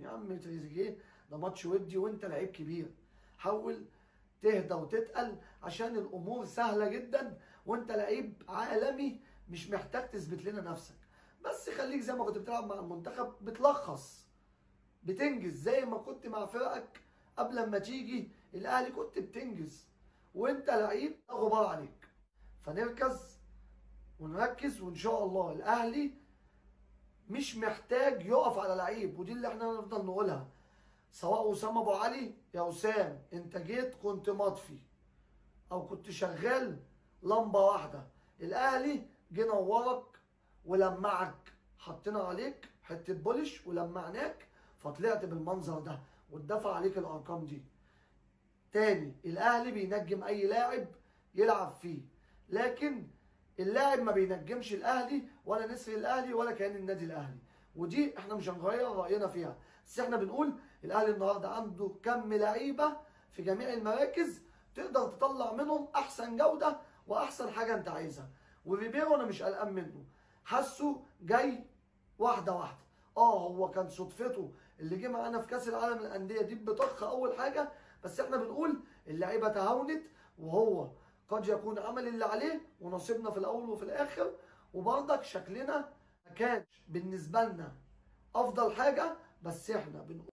يا عم تريزيجيه ده ماتش ودي وانت لعيب كبير، حاول تهدى وتتقل عشان الامور سهلة جدا، وانت لعيب عالمي مش محتاج تثبت لنا نفسك، بس خليك زي ما كنت بتلعب مع المنتخب، بتلخص بتنجز زي ما كنت مع فرقك قبل ما تيجي الاهلي كنت بتنجز، وانت لعيب لا غبار عليك. فنركز ونركز، وان شاء الله الاهلي مش محتاج يقف على لعيب، ودي اللي احنا هنفضل نقولها، سواء وسام ابو علي، يا وسام انت جيت كنت مطفي او كنت شغال لمبة واحدة، الاهلي جه نورك ولمعك، حطينا عليك حتة بولش ولمعناك فطلعت بالمنظر ده واتدفع عليك الارقام دي. تاني الاهلي بينجم اي لاعب يلعب فيه، لكن اللاعب ما بينجمش الاهلي ولا نسر الاهلي ولا كيان النادي الاهلي، ودي احنا مش هنغير راينا فيها، بس احنا بنقول الاهلي النهارده عنده كم لعيبة في جميع المراكز تقدر تطلع منهم احسن جوده واحسن حاجة انت عايزها. وريبيرو انا مش قلقان منه، حاسه جاي واحدة واحدة. هو كان صدفته اللي جه معانا في كاس العالم للاندية دي بطخ اول حاجة، بس احنا بنقول اللعيبة تهاونت، وهو قد يكون عمل اللي عليه ونصيبنا في الاول وفي الاخر، وبرضك شكلنا ما كانش بالنسبة لنا افضل حاجة، بس احنا بنقول